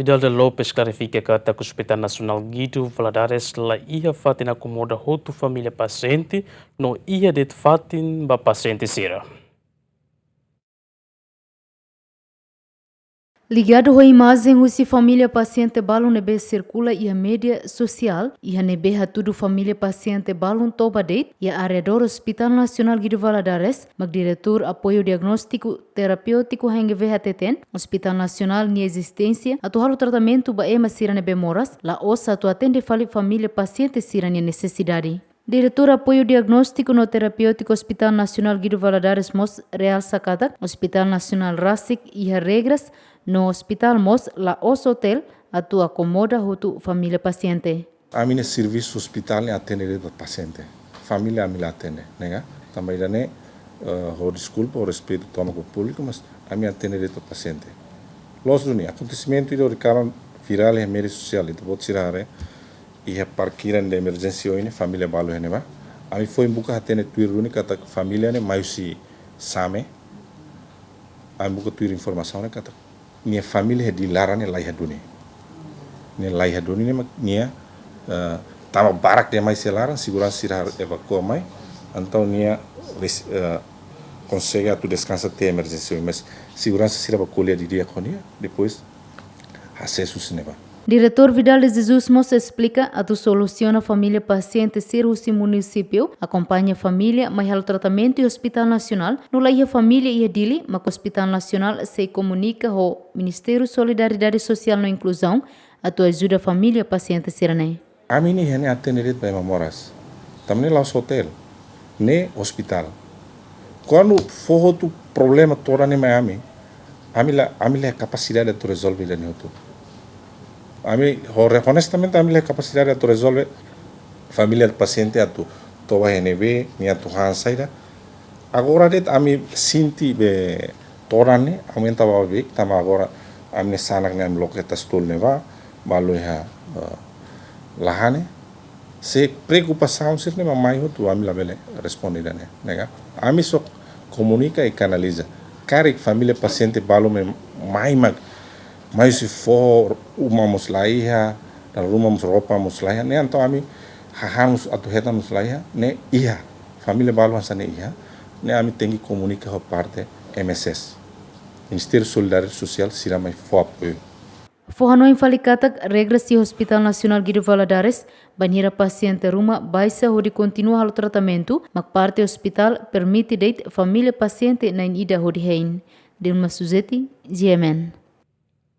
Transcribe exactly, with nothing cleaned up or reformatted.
Vidal da Lopes klarifika katak Hospital Nasionál Guido Valadares la iha fatin akomoda hotu família pasiente, no iha de'it fatin ba pasiente sira. Ligadu ho imajen husi família pasiente balu ne'ebé sirkula iha média sosiál, iha ne'ebé hatudu família pasiente balun toba de'it iha arredór Hospital Nasionál Guido Valadares, mak Diretór Apoiu Diagnóstiku Terapéutiku H N G V hateten, Hospital Nasionál nia ezisténsia atu halo tratamentu ba ema sira ne'ebé moras, la'ós atu atende fali família pasiente sira-nia nesesidade. Diretór Apoiu Diagnóstiku no Terapéutiku Hospital Nasionál Guido Valadares mós realsa katak Hospital Nasionál rasik iha regras, no hospital mós la'ós otél atu akomoda hotu família pasiente. Ami-nia servisu hospital ne'e atende de'it ba pasiente. Família ami la atende, ne'e ka? Tanba ida-ne'e, eh, ho deskulpa, ho respeitu tomak ho públiku, mas ami atende de'it ba pasiente. Loos duni, akontesimentu ida hori kalan virál iha média sosiál, ita-boot sira haree, iha parkiran de emerjénsia oin ne'e, família balu iha ne'ebá. Ami foin buka hatene tuir duni katak família ne'e mai husi Same. Ami buka tuir informasaun ne'e katak nia família iha Dili laran ne'e la iha duni. Ne'e la iha duni ne'e mak nia, eh, tanba barak demais iha laran, seguransa sira evakua mai. Entaun nia res-, eh, konsege atu deskansa tiha emerjénsia oin, mas seguransa sira bá ko'alia didi'ak ho nia, depois asesu husi ne'ebá. Diretór Vidal de Jesus mós esplika atu solusiona família pasiente sira husi munisípiu, akompaña família mai halo tratamentu iha Hospital Nasionál, no la iha família iha Dili, mak Hospital Nasionál sei komunika ho Ministériu Solidariedade Sosiál no Inkluzaun atu ajuda família pasiente sira-ne'e. Ami-nia iha ne'e atende de'it ba ema moras. Tanba ne'e la'ós otél, ne'e hospital. Kuandu fó hotu problema todan ne'e mai ami, ami la, ami la iha kapasidade atu rezolve ida-ne'e hotu. Ami, ho-, honestamente, ami la iha kapasidade atu rezolve família pasiente atu toba iha ne'ebé, nia atu han saida. Agora de'it ami sente be todan ne'e aumenta ba oin, tanba agora ami-nia sanak ne'e ami loke iha tasi-tolu ne'ebá, balu iha, eh, la han ne'e. Se preokupasaun sira-ne'e mak mai hotu, ami labele responde ida-ne'e, ne'e ka? Ami só komunika i kanaliza. Karik família pasiente balu mai, mai mak, mai husi foho, uma mós la iha, dala ruma mós roupa mós la iha, ne'e entaun ami hahán mós atu hetan mós la iha, ne'e iha. Família balu hanesan ne'e iha, ne'e ami tenke komunika ho parte M S S. Ministériu Solidariedade Sosiál sira mai fó apoiu. Fó hanoin fali katak regras iha Hospital Nasionál Guido Valadares, bainhira pasiente ruma baixa hodi kontinua halo tratamentu, mak parte hospital permite de'it família pasiente na'in ida hodi hein. Dilma Suzeti, G M N.